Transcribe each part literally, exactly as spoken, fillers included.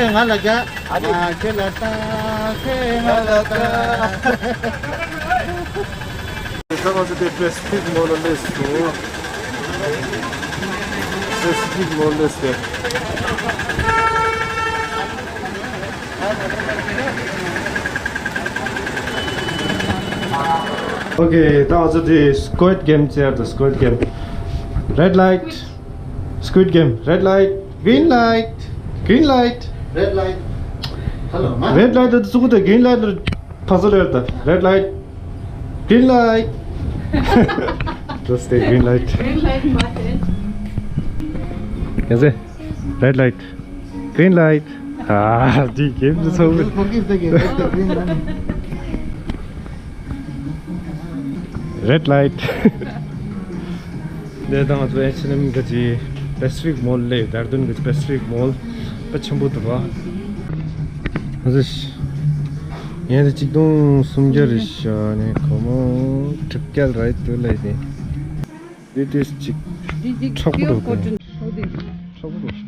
ང་ལ་རྒྱ། ཨ་ནི། ཨ་ཁེ་ལ་ཏ་ཁེ་ང་ལ་ཏ། ད་ང་ཚོ་དེ་པེ་སི་ཕིག་མོལ་ལ་སླེབས་སོང་། པེ་སི་ཕིག་མོལ་ལ་སླེབས་ཏེ། ཨོ་ཁེ། ད་ང་ཚོ་དེ་Squid Game བྱས་ཏེ། Squid Game. Red light. Squid Game. Red light. Green light. Green light. Red light. Hello, man. Red light དེ་ཚུགས་དེ། Green light ཕ་ཚོ་རེད་ད། Red light. Green light. Just say green light. Green light མ་དེ། Yes, sir. Red light. Green light. ཨ། འདི་གེམ་འདི་ཚོ། Forgive the game. Green light. Red light. འདི་ད་ང་ཚོ་ཨེཆ་ཨེན་ཨེམ་གི་ཅིག་པེ་སི་ཕིག་མོལ་ལ། ད་རྡུན་གི་པེ་སི་ཕིག་མོལ་དཔེ་ཆེན་པོ་འདུག་པ། ང་ཚོ་ཡན་དེ་ཆིག་སྟོང་སུམ་བརྒྱ་རེད་ཤག་ནས་སྒོར་མོ་དྲུག་བརྒྱ་རེད་འདུག་ལབ་ཡིན། འདི་དེ་ཅིག་འདི་ཅིག་མཁྲེགས་པོ་འདུག་པས། མཁྲེགས་པོ་འདུག།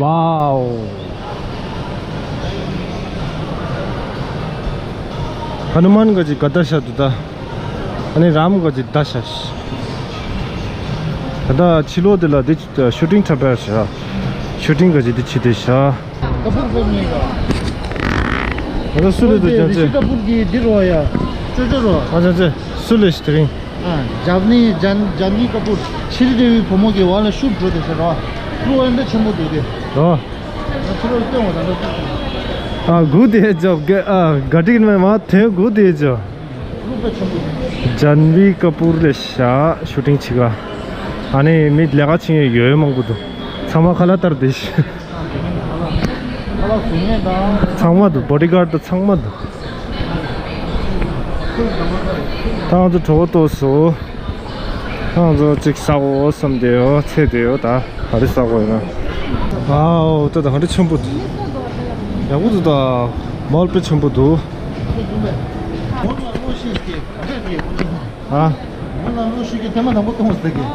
Wow. ཧ་ནུ་མན་ག་ཅི་ག་ད་ཤ་དུ་ད། ཨ་ནི་རམ་ག་ཅི་ད་ཤ་ཤ། ད་ད་ཕྱི་ལོགས་དེ་ལ་དེ་ཤུ་ཊིང་འཁྲབ་པར་ཤ། ཤུ་ཊིང་ག་ཅི་དེ་ཆི་དེ་ཤ། ཀ་པུར་ཕེབས་ནས་ག། ད་ད་སུ་ལས་དུ་ཅན་ཙེ། ཀ་པུར་གི་འདི་རོ་ཡ། ཅོ་ཅོ་རོ། ཨ་ཅན་ཙེ། སུ་ལས་ཤི་དེ་རིང་། ཨ། ཇབ་ནི་ཇན་ཇན་ནི་ཀ་པུར། ཤྲི་དེ་བིའི་བུ་མོ་གི་འོག་ལ་ཤུཊ་འགྲོ་དེ་ཟེར་རོ། ཀླུ་འོན་ཏེ་ཆེན་པོ་འདུག་དེ། རོ། ང་ཕྱི་ལོགས་སྟོན་འོ་ད་འགྲོ། ཨ་གུ་དེ་ཇོ་ག་ཨ་ག་ཏིག་ནི་མ་དེ་གུ་དེ་ཇོ། ཀླུ་དཔེ་ཆེན་པོ་འདུག། ཇན་ནི་ཀ་པུར་ལས་ཤ་ཤུ་ཊིང་བྱེད་ག། ཨ་ནི་མི་ལས་ཀ་བྱེད་མཁན་ཡོད་མང་པོ་འདུག། ཚང་མ་ཁ་ལག་ལྟར་དེ་ཤ། ཚང་མ་འདུག། བོ་ཌི་གཱར་ཌ་ཚང་མ་འདུག། ད་ང་ཚོ་གྲོད་ཁོག་ལྟོགས་སོང་། ད་ང་ཚོ་གཅིག་ཟ་དགོས་བསམ་བསྡད་ཡོད། ཚེ་བསྡད་ཡོད། ད་ག་རེ་ཟ་དགོས་ཡིན་ན། ཨའོ་ད་ད་ག་འདྲ་ཆེན་པོ་འདུག། ཡག་པོ་འདུག། ད་མོལ་དཔེ་ཆེན་པོ་འདུག། ཨ།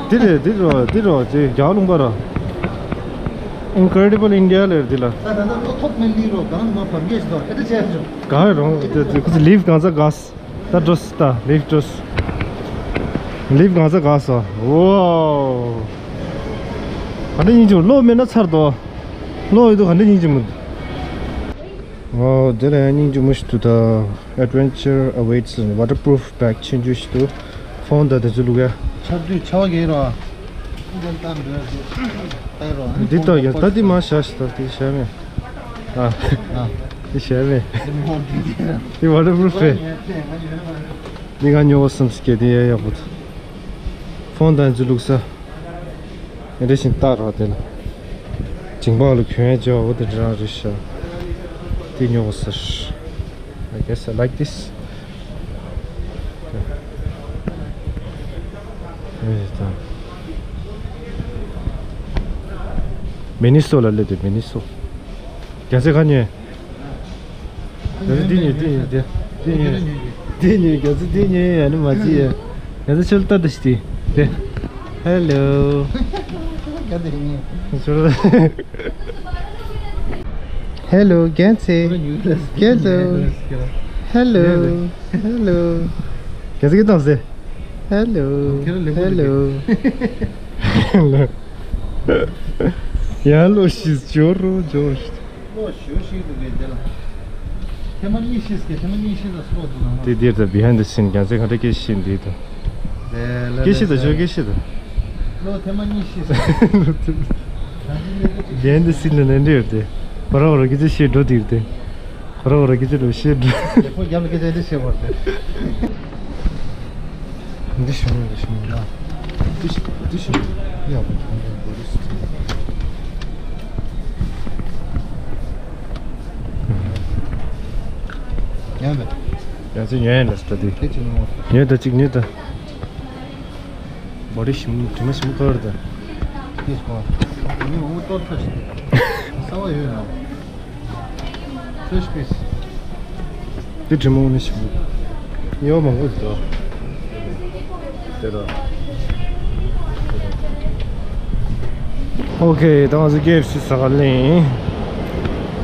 འདི་རེད། འདི་རོ། འདི་རོ། ཅེ་རྒྱ་ལུང་པ་ར། Incredible India ལེར་འདི་ལ། ད་ད་ད་ཐོག་མེད་འདི་རོ། གང་མ་བར་གེས་དོ་ཨེ་ད་ཆེ་ཞོ། ག་རོང་དེ་དེ་ཁུ་ལིབ་གང་ས་ག་ས། ད་འགྲོ་ས་ད་ལིབ་འགྲོ་ས། ལིབ་གང་ས་ག་ས། ཝའོ། ག་འདྲ་སྙིང་རྗེ་མོ། གློག་མེད་ན་ཚར་དོ། གློག་ཡོད་དོ་ག་འདྲ་སྙིང་རྗེ་མོ། ཨོ་དེ་ལ་ཡང་སྙིང་རྗེ་མོ་ཞིག་འདུག་ད། Adventure awaits. Waterproof bag ཆེན་ཆུང་ཞིག་འདུག། ཕོན་དང་དེ་ཚོ་བླུག་ཡ། ཆར་དུས་ཆར་པ་གས་རོ། འདི་ལྟ་འདོད་ཟེར། ལྟ་རོ། འདི་ལྟ་ཡ་ད་འདི་མ་བཞག་ཞིག་ད་འདི་བཞག་མེད། ཨ། ཨ། འདི་བཞག་མེད། འདི་མ་འདི་འདི་ར། འདི་waterproof རེད། འདི་ང་ཉོ་བསམ་སྐད་འདི་ཡ་ཡག་པོ་འདུག། ཕོན་དང་འདི་ཚོ་བླུག་ས། ཨེ་འདྲ་ཞིག་ལྟ་རོགས་དེ་ལ། ཇིང་པ་ལ་གྱོན་ཡ་ཅོ་འོ་དེ་འདྲ་རང་རེད་ཤག། དེ་ཉོ་དགོས་ཟེར། I guess I like this. ཨེ་ད། མི་ནི་སོ་ལ་སླེབས་ཏེ། མི་ནི་སོ། རྒྱ་ཚད་ག་ཉོས། རྒྱ་ཚད་འདི་ཉོས། འདི་ཉོས། འདི་འདི་ཉོས། འདི་ཉོས། རྒྱ་ཚད་འདི་ཉོས་ཡ་ནི་མ་བྱེད་ཡ། རྒྱ་ཚད་ཆོལ་ལྟ་དུ་ཞིག་དེ། Hello. Hello རྒྱ་ཚད། Hello. Hello. Hello. རྒྱ་ཚད་གི་དང་ཟེ། Hello. Hello. ཡང་ལོ་ཤིས་ཇོ་རོ་ཇོ། ལོ་ཞོ་ཤིག་འདུག་གས་དེ་ལ། ཐེངས་མ་གཉིས་ཤིས་གས། ཐེངས་མ་གཉིས་ཤིས་ལ་སོ་འདུག་ལ། དེ་འདིར་ད་behind the scene རྒྱ་ཚད་ག་འདྲ་སྐད་ཤིག་འདི་ད། དེ་ལ་སྐད་ཤིག་ད་ཞོ་སྐད་ཤིག་ད། ལོ་ཐེངས་མ་གཉིས་ཤི་སོང་། རྒན་འདི་སྲིད་ལ་ལན་འདྲི་ཡོད་དེ། ཁོ་རང་ཁོ་རང་སྐད་ཆ་བཤད་འགྲོ་དེ་ཡོད་དེ། ཁོ་རང་ཁོ་རང་སྐད་ཆ་ལོ་བཤད་འགྲོ། རྒྱལ་པོ་རྒྱབ་ལ་སྐད་ཆ་འདི་བཤད་བར་དེ། འདི་ཞུ་མི་འདི་ཞུ་མི་ལ། འདི་ཞུ་འདི་ཞུ་མི་ཡག་པོ་ཐང་ཐང་འདི་རེད། ཡང་བས། ཡང་ཚེ་ཉོན་ཡང་ལ་སྟ་དེ། སྐད་ཆ་མི་ངོ་། ཉོན་ད་ཅིག་ཉོན་ད། བོ་ཌི་ཞིམ། དྲི་མ་ཞིམ་ཁོར་དང་། ཏིས་ཁོ། ངས་འུ་ཏོར་ཐོས་ཤིག་ས་བ་ཡོད་ན། ཕེ་རེཤ་པིས། དེ་དྲི་མ་འུ་ནི་ཞིམ། ཡོ་མང་པོ་ཞིག་འདུག་དེ་ར། ཨོ་ཁེ། ད་ང་ཚོ་ཀེ་ཨེཕ་སི་ཟ་ག་ལེན།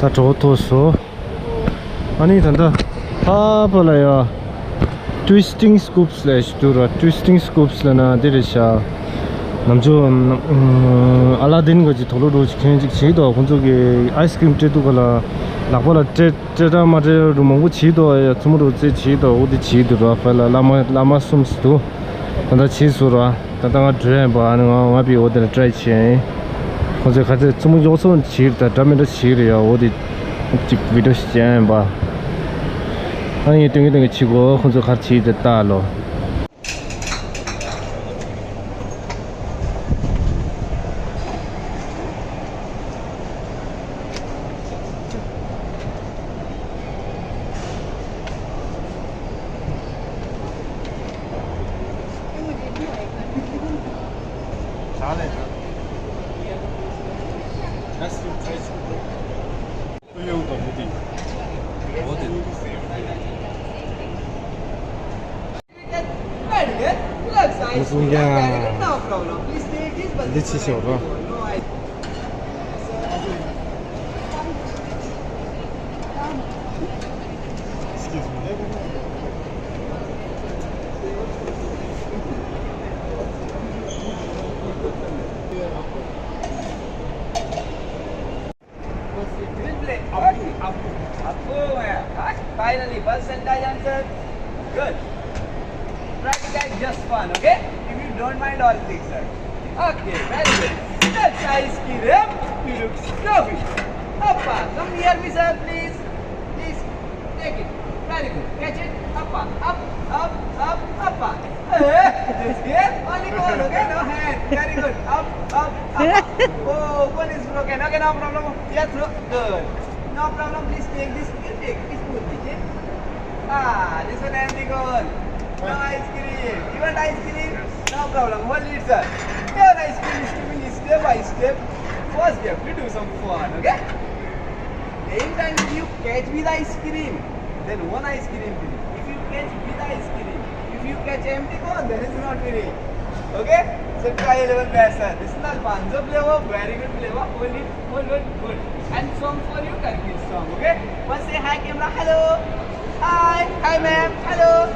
ད་གྲོགས་ཐོག་སོ། ཨ་ནི་ད་ལྟ་ཧ་པ་ལ་ཡ། Twisting Scoops ལས་ཞུ་དུ་ར། Twisting Scoops ལ་ན་དེ་རེད་ཤག་ནམ་ཆོ་ཨ་ལ་དིན་ག་ཅིག་དོ་ལོ་འགྲོ་ཅིག་ཁྱོན་ཅིག་བྱེད་དོ། ཁོང་ཚོ་གི་ཨའི་སི་ཀི་རིམ་སྤྲད་དུ་ག་ལ་ལག་པ་ལ་སྤྲད་སྤྲད་ར་མ་སྤྲད་ར་མང་པོ་བྱེད་དོ། ཡ་ཚུ་མ་རུ་རྩེ་བྱེད་དོ། འོ་དེ་བྱེད་དུ་ར། ཕ་ལ་བླ་མ་བླ་མ་གསུམ་སི་དུ། ད་ལྟ་བྱས་སོང་ར། ད་ལྟ་ང་འགྲོ་ཡིན་པ། ཨ་ནི་ང་ང་བི་འོ་དེ་ལ་ཊ་རའི་བྱས་ཡིན། ཁོང་ཚོས་ག་ཚོད་རྩུབ་མོ་མགྱོགས་སོང་བྱས་རེད། ད་འདྲ་མི་འདྲ་བྱས་རེད་ཡ། འོ་དེ་ཅིག་བི་ཌི་ཡོ་ཞིག་བྱས་ཡིན་པ། ཨ་ནི་སྟོན་གི་སྟོན་གི་བྱེད་དགོས། ཁོང་ཚོས་ག་རེ་བྱས་དེ་ལྟ་ལོ། Musunga. This is your room. Excuse me. Finally, first and last answer. Good. Try to catch just one, okay? If you don't mind, all things, sir. Okay, very good. That's ice cream. You look stupid. Appa, come near me, sir, please. Please, take it. Very good. Catch it. Appa, up, up, up, appa. Hey, this game, only goal, okay? No hand. Very good. Up, up, up. Oh, one is broken. Okay, no problem. Yeah, throw. Good. No problem. Please take this. You take this. Put it in. Ah, this one empty goal. No ice cream. You want ice cream? No problem. Hold it, sir. Your ice cream is coming step by step. First, we have to do some fun, okay? Anytime you catch with ice cream, then one ice cream free. If you catch with ice cream, if you catch empty cone, then it's not free. Okay? So try eleven best, sir. This is Alfonso flavor, very good flavor. Hold it, hold it, good. And song for you, Turkish song, okay? First say hi, camera, hello. Hi, hi, ma'am, hello.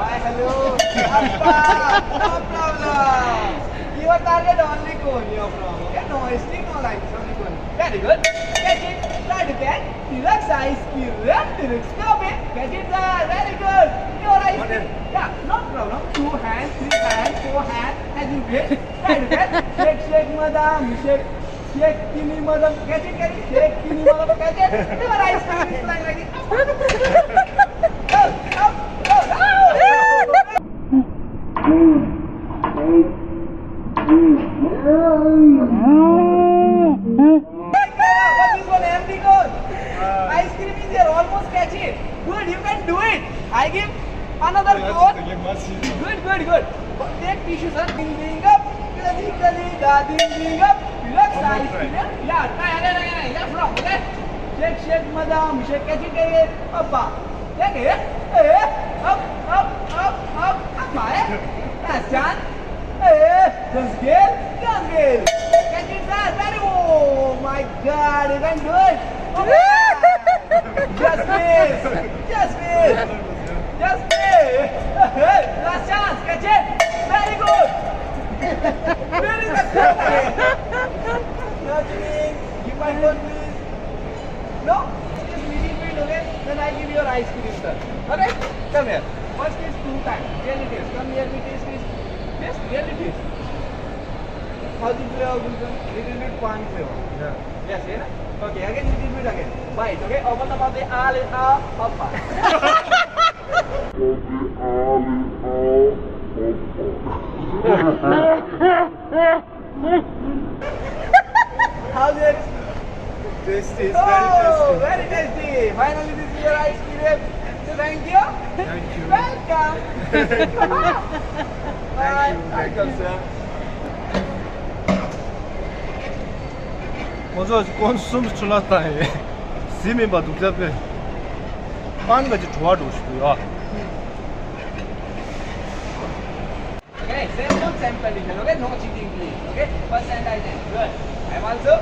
Hi, hello. Appa, no problem. Your target only cone, no problem. Okay? No stick, no light, only cone. Very good. Catch it. Try to catch. Deluxe ice cream. Deluxe. Stop it. Catch it, sir. Very good. Your ice cream. Yeah, no problem. Two hand, three hand, four hand. As you get. Try to catch. Shake, shake, madam. Shake. Shake, kini, madam. Catch it, catch it. Shake, kini, madam. Catch it. Your ice cream is flying like it. Up, up, up, up. What is one empty cone? Ice cream is here, almost catch it. Good, you can do it. I give another cone. Good, good, good. Take tissue, sir. Ding, ding, up. Kali, kali, da, ding, ding, up. Relax, ice cream. Yeah, try again, again, again. Yeah, from, okay? Shake, shake, madam. Shake, catch it, catch it. Up, up. Take it. Eh, up, up, up, up. Up, eh? Last chance. Eh, just get, just get. Catch it, sir. Very, oh my God, you can do it. Oh my God. Just miss. Just miss. Just miss. Last chance. Catch it. Very good. Where is the cone? Darjeeling, give my phone, please. No? Just little bit, okay? Then I give you your ice cream, sir. Okay? Come here. First is two times. Really taste. Come here, we taste this. Taste, really taste. How do you play our Gulshan? Little bit pan flavor. Yeah. Yes, yeah? Okay, again, little bit again. Bite, okay? Open the mouth, ah, ah, ah, ah. How's it? Tasty, it's very tasty. Oh, very tasty. Finally, this is your ice cream. So thank you. Thank you. Welcome. Bye. Thank you. Welcome, sir. ཁོང་ཚོ་ཁོང་གསུམ་ཆུ་ལ་བཏང་ཡོད། ཟི་མིན་པ་འདུག་ཅག་པས། པན་ག་ཅི་བྲོ་བ་འགྲོ་ཞིག་ཡོད། Okay, sample, sample, okay, no cheating, please. Okay, first hand item, good. I'm also,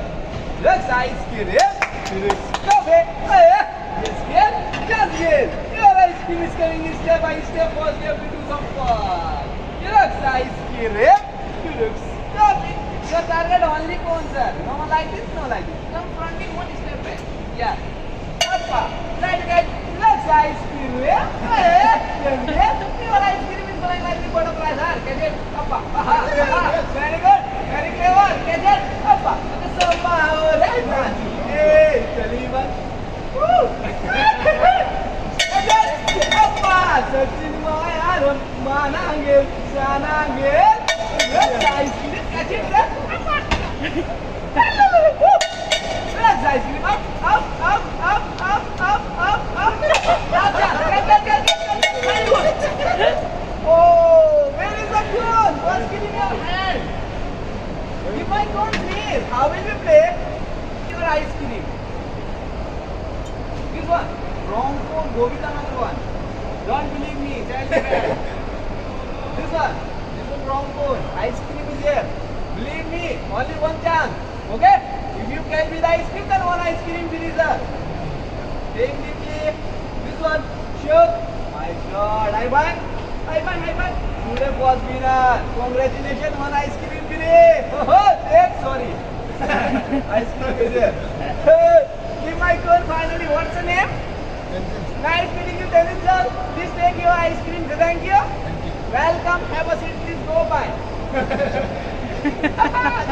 looks ice cream, looks coffee, eh, biscuit, just here. Your ice cream is coming step by step, first you have to do some fun. You looks ice cream, you looks coffee. Your target only cone, sir. No like this, no like this. Come front me, one step back. Yeah. Appa, right, right, looks ice cream, yeah? Yes, yes. Your ice cream is flying like the butterfly, sir. Catch it? Appa. Aha, aha. Very good. Very clever. Catch it? Appa. It's so power, right? Hey, Kaliman. Woo! Catch it? Appa. Sachin Maya, Manangel, Sanangel. Looks ice cream. Catch it, sir. Appa. Let's ice cream. Up, up, up, up. Up, up, up, up. Up, up. Get, get, get, get, get. Very good. Oh, where is the cone? What's in your hand? Give my cone, please. How will we play? Your ice cream. This one, wrong cone, go with another one. Don't believe me, tell me that. This one, this one wrong cone. Ice cream is here. Believe me, only one chance. Okay? If you catch me the ice cream, then one ice cream free, sir. Take me, please. This one, shoot. My God, I won. I won, I won. Today first winner. Congratulations, one ice cream free. Oh, oh, sorry. Ice cream is here. Hey, give my cone finally. What's the name? Tenzin. Nice meeting you, Tenzin sir. Please take your ice cream. Thank you. Thank you. Welcome. Have a seat. Please go by. This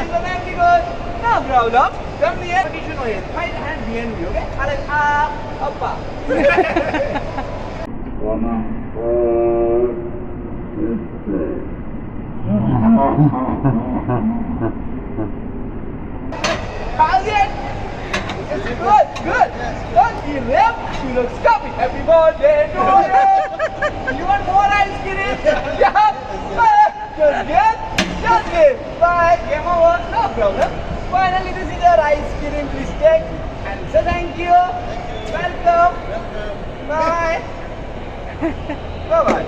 is a very good. No problem. Come here. Position हो ये. Right hand behind me, okay? अरे, आ, अप्पा. How's it? It's good, good. Don't give up. You look scummy. Happy birthday to you. You want more ice cream? Yeah. Just give. Just give. Bye. Game over. No problem. Finally, this is your ice cream. Please take and say thank you. Welcome. Bye. Bye bye.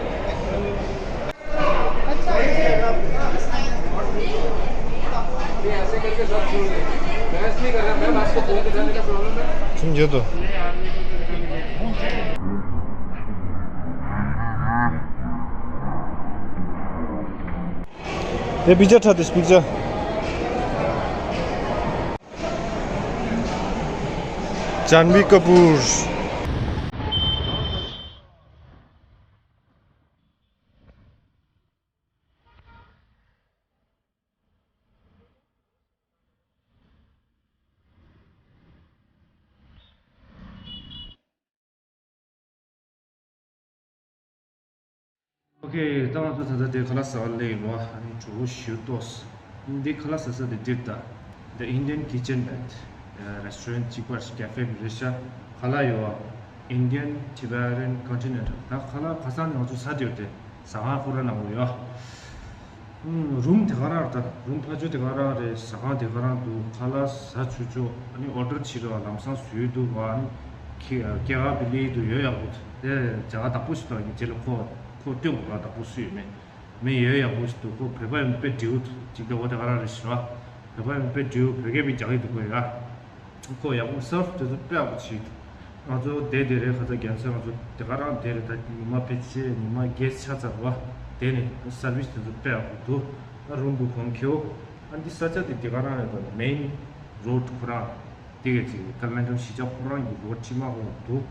ཁྱིམ་རྒྱུད་དུ། དེ་པིག་ཅར་འཁྲབ་དེ་པིག་ཅར། ཇཱན་བི་ཀ་པུར། ཨོ་ཁེ། ད་ང་ཚོ་ད་ལྟ་དེ་ཁ་ལག་ཟ་བར་སླེབས་ཡིན་པ། ཨ་ནི་གྲོད་ཁོག་ཞེ་པོ་ལྟོགས། འདི་ཁ་ལག་ཟ་ས་དེ་འདིར་ད། The Indian Kitchen and Restaurant གཅིག་པ་རེད། ཀེ་ཧྥེ་རེད་ཤག་ཁ་ལག་ཡོད་པ། Indian Tibetan Continental། ད་ཁ་ལག་ཁ་སང་ནས་ང་ཚོ་ཟ་བསྡད་ཡོད་དེ། ཟ་ཁང་ཁོ་རང་ནང་ལ་ཡོད། ཨུམ། རུམ་དེ་ག་རང་རེད་ད། རུམ་ཕར་ཕྱོགས་དེ་ག་རང་རེད། ཟ་ཁང་དེ་ག་རང་འདུག་ཁ་ལག་ཟ་ཆོག་ཆོག་ཨ་ནི་ཨོ་ཌར་བྱེད་རོགས། ལམ་སང་བཟོས་འདུག་ག་ཨ་ནི་ཁེ་ཁེ་ག་བི་ལེ་འདུག་ཡོད། ཡག་པོ་དེ་ཇ་ག་བདག་པོ་ཞིག་འདུག་ཨ་ནི་རྗེས་ལ་ཁོ་ཁོ་སྟོན་དགོས་ག་བདག་པོ་སུ་ཡོད་མེད། མེད། ཡོད། ཡག་པོ་ཞིག་འདུག་ཁོ་བོད་པ་ཡིན་དཔེ་འདྲིའུ་འདུག་ཅིག་ད་འོ་དེ་ག་རང་རེད་ཤག་བོད་པ་ཡིན་དཔེ་འདྲིའུ་བོད་སྐད་མི་རྒྱག་གི་འདུག་ཁོ་ཡ། ཁོ་ཡག་པོ་སར་ཝི་སི་དེ་ཚོ་དཔེ་ཡག་པོ་བྱེད་འདུག་ང་ཚོ་བསྡད་དེ་རེད། ཁ་ཚ་རྒྱལ་མཚན་ང་ཚོ་དེ་ག་རང་བསྡད་རེད། ད་ཉི་མ་ཕལ་ཆེར་ཉི་མ་བརྒྱད་ཅུ་ཆགས་ཚར་བ། དེ་ནས་སར་ཝི་སི་དེ་ཚོ་དཔེ་ཡག་པོ་འདུག་ཨ་རུམ་བུ་གོང་ཁེའུ། ཨ་འདི་ས་ཆ་དེ་དེ་ག་རང་རེད། ད་མེན་རོ་ཌི་ཁོ་རང་དེ་ག་ཅིག་ཀ་ལ་མན་ཊོན་གཞིས་ཆགས་ཁོ་རང་གི་རོ་ཌི་ཁྲིད་མ་གོང་འདུག་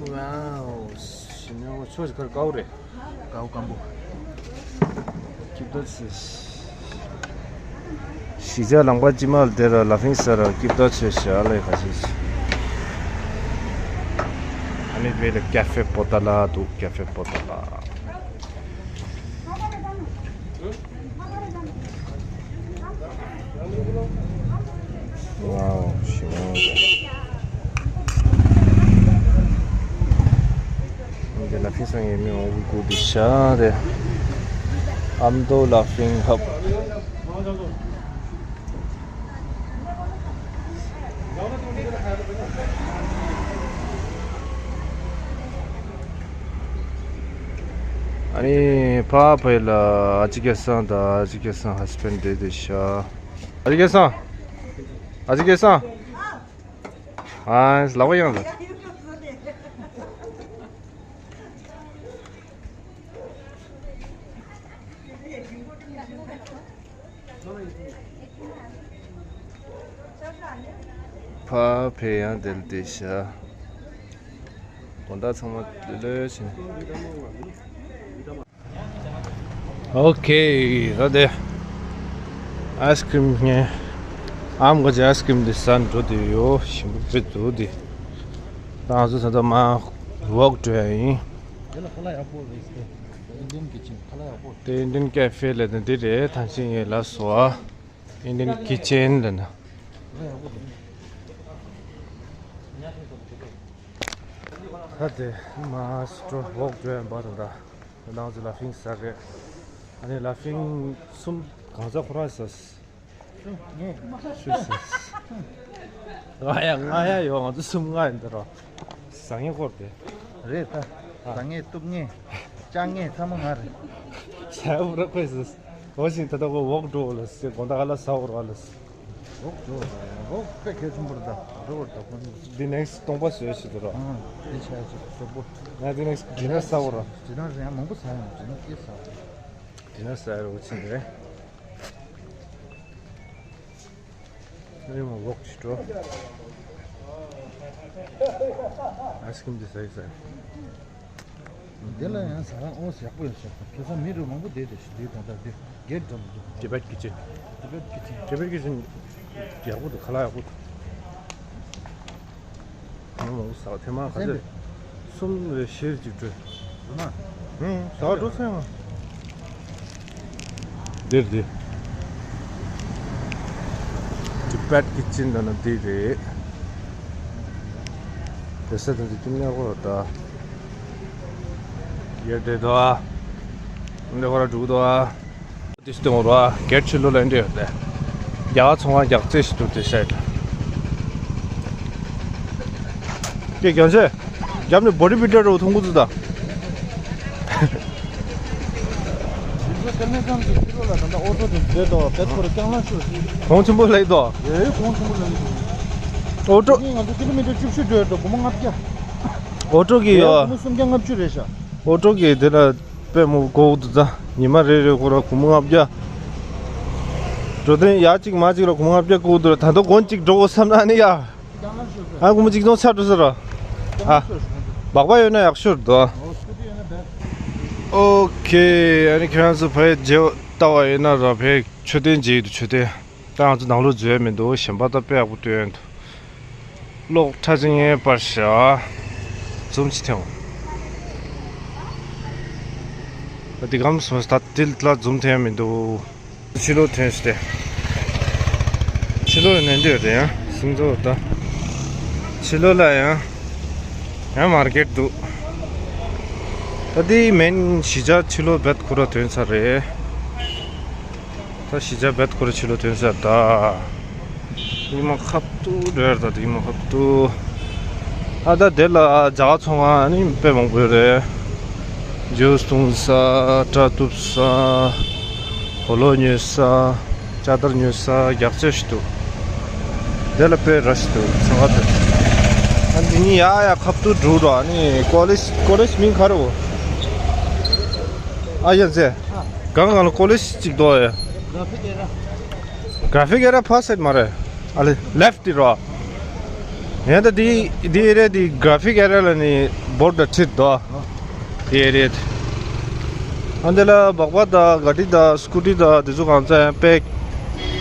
ཝའོ། ཞིམ་ཡང་ཆོས་ཀར་དཀར་པོ་རེད། དཀར་པོ་སྐམ་པོ། སྐྱིད་པོ་ཆེ། གཞིས་ཆགས་ལམ་ཁ་དཀྱིལ་མ་དེ་ར་ལ་ཕིང་ས་ར་སྐྱིད་པོ་ཆེ་ཤག་ལས་ཁ་ཤས་ཤིག་ཨ་ནི་བེ་ལ་ཀ་ཧྥེ་པོ་ཏ་ལ་འདུག་ཀ་ཧྥེ་པོ་ཏ་ལ། Wow, ཞིམ་པོ་འདུག་འདི་ལ་ཕིང་སང་ཡེ་མི་འོ་གུ་དེ་ཤ་རེད། ཨམ་དོ་ལ་ཕིང་ཧབ། ཨ་ནི་ཕ་ཕ་ལ་ཨ་ཅི་ཀེ་སང་དང་ཨ་ཅི་ཀེ་སང་ཧ་སི་བེན་ཌི་དེ་དེ་ཤ། ཨ་ཅི་ཀེ་སང་། ཨ་ཅི་ཀེ་སང་། ཨ་ལག་པ་ཡང་ལ། ཕ་ཕེ་ཡང་དེ་ལ་དེ་ཤ། དགོང་དག་ཚང་མ་ལོས་ཕྱིན། ཨོ་ཁེ། ད་དེ་ཨའི་སི་ཀྲིམ་ངས་ཨམ་ག་ཅིག་ཨའི་སི་ཀྲིམ་དེ་ཟ་འགྲོ་དེ་ཡོད། ཞིམ་པོ་དཔེ་འདུག་དེ། ད་ང་ཚོ་ད་ལྟ་མ་ཝོག་འགྲོ་ཡ་ཡིན། དེ་ལ་ཁ་ལག་ཡག་པོ་རེད་ཟེར། ཨིན་ཌི་ཡན་ཀི་ཆེན་ཁ་ལག་ཡག་པོ། དེ་ཨིན་ཌི་ཡན་ཀེ་ཧྥེ་ལབ་ནི་འདི་རེད། ཐང་ཆེན་ཡིན་ལ་སོ། ཨིན་ཌི་ཡན་ཀི་ཆེན་ལབ་ན། ཁ་ལག་ཡག་པོ་འདུག་ད་དེ་མ་སི་ཏྲོ་ཝོག་འགྲོ་ཡ་ཡིན་པ་དང་ད། ང་ཚོ་ལ་ཕིང་ཟ་གི་རེད། ཨ་ནི་ལ་ཕིང་གསུམ་གང་ཟ་ཁོ་རང་ཟ། ངས། ཤུ་ཟ། ང་ཡ་ང་ཡ་ཡོད། ང་ཚོ་གསུམ་ལྔ་ཡིན་འདི་རོ། ཟ་ངེས་སྐོར་དེ། རེད་ད། ཟ་ངེས་གཏུབ་ངེས། བཅག་ངེས་ཚང་མ་ང་རེད། ཟ་བུ་ར་ཁོས་ཟ། འོ་ཞིང་ད་ལྟ་ཁོ་ཝོག་འགྲོ་ལ་ཟེར་དགོང་དག་ཧ་ལ་ཟ་བོ་ར་ལ་ཟེར། ཝོག་འགྲོ་ཝོག་དཔེ་གལ་ཆེན་པོ་རེད་ད། འགྲོ་བར་ད་ཁོ་ནི། འདི་ནེག་སི་སྟོང་པ་བཟོས་ཤིག་འདི་རོ། ཨང་། འདི་ཆ་ཡ་ཆེ་གྲོགས་པོ། ང་འདི་ནེག་སི་ཌི་ནར་ཟ་བོ་ར། ཌི་ནར་ཡང་མང་པོ་ཟ་ཡང་ཌི་ནར་སྐྱེས་ཟ། ཌི་ནར་ཟ་རོགས་བྱེད་རེད། ཨ་ནི་མ་ཝོག་ཅིག་འགྲོ། ཨའི་སི་ཀྲིམ་འདི་ཟ་ཡི་ཟ། འདི་ལ་ཡང་ཟ་ཁང་ཨོ་ཡག་པོ་ཡོད་ཤག་ཁ་སང་མི་རུ་མང་པོ་བསྡད་དེ་ཤི་དེའི་དོན་དག་འདི་གེད་འགྲམ་དུ། ཊི་བེཊ་ཀི་ཆེན། ཊི་བེཊ་ཀི་ཆེན། ཊི་བེཊ་ཀི་ཆེན་ཡག་པོ་འདུག་ཁ་ལག་ཡག་པོ་འདུག་ང་མང་པོ་ཟ་བ་ཐེངས་མ་ག་ཚོད། གསུམ་རེ་བཞི་རེ་ཅིག་སྤྲོད། ཨ་མ། ཧུང་ཟ་བ་འགྲོ་སོང་ཡང་། འདིར་འདི། ཊི་བེཊ་ཀི་ཆེན་ལབ་ན་འདི་རེད། དེ་ས་དེ་འདི་ཀྱི་གནས་སྐོར་ད། ཡར་བསྡད་དོ། འདི་ཁོ་ར་འགྲུག་དོ། དེ་སྟོན་རོ། གེར་ཆུ་ལོ་ལ་འདྲེ་ཡོད་དེ། རྒྱ་གར་ཚོང་ཁང་རྒྱག་རྩེ་ཞིག་འདུག་དེ་ཤེད། ཀྱེ་རྒྱ་མཚོ། རྒྱབ་ནས་བོ་ཌི་བིལ་ཌར་རོ་མཐོང་གི་འདུག་ད། གོང་ཆེན་པོ་ལེགས་དོ། གོང་ཆེན་པོ་ལེགས་འདུག་ཨོ་ཊོ། ང་ཚོ་ཀི་ལོ་མི་ཊར་བཅུ་བཞི་འགྲོ་ཡོད་འགྲོ་སྒོར་མོ་ལྔ་བརྒྱ། ཨོ་ཊོ་གི་ཡོད། སྒོར་མོ་སུམ་བརྒྱ་ལྔ་བཅུ་རེད་ཤག་ཨོ་ཊོ་གི་དེ་ལ། དཔེ་མོ་གོ་འདུག་ད། ཉི་མ་རེ་རེ་ཁོ་ར་སྒོར་མོ་ལྔ་བརྒྱ། འགྲོ་དོན་ཡ་གཅིག་མ་གཅིག་ལ་སྒོར་མོ་ལྔ་བརྒྱ་གོ་འདུག་ད་དུང་དགོན་གཅིག་འགྲོ་དགོས་བསམ་ན་ནི་ཡ། ཨ་སྒོར་མོ་གཅིག་སྟོང་ཚར་འགྲོ་ས་ར། ཨ། སྦག་སྦག་ཡོད་ན་ཡག་ཤོས་རེད་དོ། ཨོ་ཁེ། ཨ་ནི་ཁྱེད་རང་ཚོ་ཕ་ཡི་རྗེས་ལྟ་བ་ཡིན་ན་ར་ཕའི་མཆོད་རྟེན་མཇལ་ཡི་འདུག་མཆོད་རྟེན། ད་ང་ཚོ་ནང་ལོགས་འཛུལ་ཡ་མི་འདུག་གཞན་པ་ད་དཔེ་ཡག་པོ་སྟོན་ཡ་འདུག་གློག་ཁྲ་ཆེན་ངའི་པར་ཤ། འཛུམ་ཅིག་ཐེངས། ད་འདི་གམ་སོང་ད་དེ་ལ་འཛུམ་ཐེངས་མི་འདུག་ཕྱི་ལོགས་ཐོན་སྟེ། ཕྱི་ལོགས་ནས་འདི་རེད་ཡང་སིང་ཚོ་ད། ཕྱི་ལོགས་ལ་ཡང་། ཡང་མར་ཀེཊ་འདུག་ད་འདི་མེན་གཞིས་ཆགས་ཕྱི་ལོགས་བེད་ཁོ་ར་ཐོན་ས་རེད། ད་གཞིས་ཆགས་བེད་ཁོ་ར་ཕྱི་ལོགས་ཐོན་ས་ད། ཉི་མ་ཁ་ཐུག་རེད་ད་ཉི་མ་ཁ་ཐུག་ཨ་ད་དེ་ལ་ཇ་ཚོང་ཁང་ནི་དཔེ་མང་པོ་རེད། ཇུས་འཐུང་ས། སྐྲ་གཏུབ་ས། གོས་ལོག་ཉོ་ས། ཅ་དར་ཉོ་ས་རྒྱག་རྩེ་ཞིག་འདུག་དེ་ལ་དཔེ་ར་ཞིག་འདུག་ཚང་ཁ་ཐུག་ཨ་འདི་གཉིས་ཡ་ཡ་ཁ་ཐུག་འགྲོ་རོགས་ཨ་ནི་ཀོ་ལེཇ་ཀོ་ལེཇ་མིང་ག་རེ་བོ། ཨ་ཡ་ཟེ། གང་གང་ལ་ཀོ་ལེཇ་ཅིག་འདུག་ཨ་ཡ། གྷ་ར་ཧྥིག་ཨེ་ར། གྷ་ར་ཧྥིག་ཨེ་ར་ཕ་སེད་མ་རེད། ཨ་ལེ་ལེཕ་ཊི་རོ། ཡང་ད་དེ་དེ་ཨེ་རེད་དེ་གྷ་ར་ཧྥིག་ཨེ་ར་ལ་ནི་བོར་ཌ་ཁྲིད་དོ། དེ་ཨེ་རེད། ཨ་འདི་ལ་སྦག་སྦག་དང་ག་ཊི་དང་སྐུ་ཊི་དང་དེ་ཚོ་གང་ཚ་ཡང་དཔེ་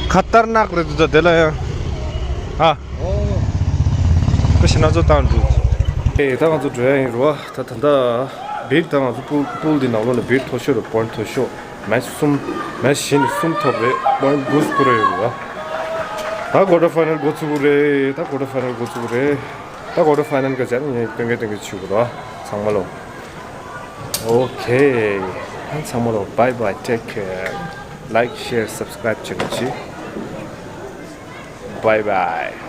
ཁ་ཏར་ནག་རེད་འདུག་ད། དེ་ལ་ཡང་ཨ་ཁོ་ཞེ་ན་ཚོ་བཏང་འདུག་ཨེ་ད་ང་ཚོ་འགྲོ་ཡ་ཡིན་རོ། ད་ད་ད་བིར་ད་ང་ཚོ་པུལ་པུལ་འདི་ནང་ལོགས་ལ་བིར་མཐོ་ཤོས་རེད། པོ་ཡིན་ཊི་མཐོ་ཤོས་མེཆ་གསུམ་མེཆ་བཞི་ནས་གསུམ་ཐོབ་རེད། པོ་ཡིན་ཊི་དགུ་སྐོར་རེ་ཡོད་རེད། ད་ཀོ་ཊར་ཕའི་ནལ་འགོ་ཚུགས་རེད། ད་ཀོ་ཊར་ཕའི་ནལ་འགོ་ཚུགས་རེད། ད་ཀོ་ཊར་ཕའི་ནལ་ག་ཅར་ངས་སྟོན་གེ་སྟོན་གེ་བྱེད་དགོས་ར། ཚང་མ་ལོ། ཨོ་ཁེ། ཚང་མ་ལོ། Bye bye, take care. Like, share, subscribe བྱེད་རོགས་གྱིས། Bye bye.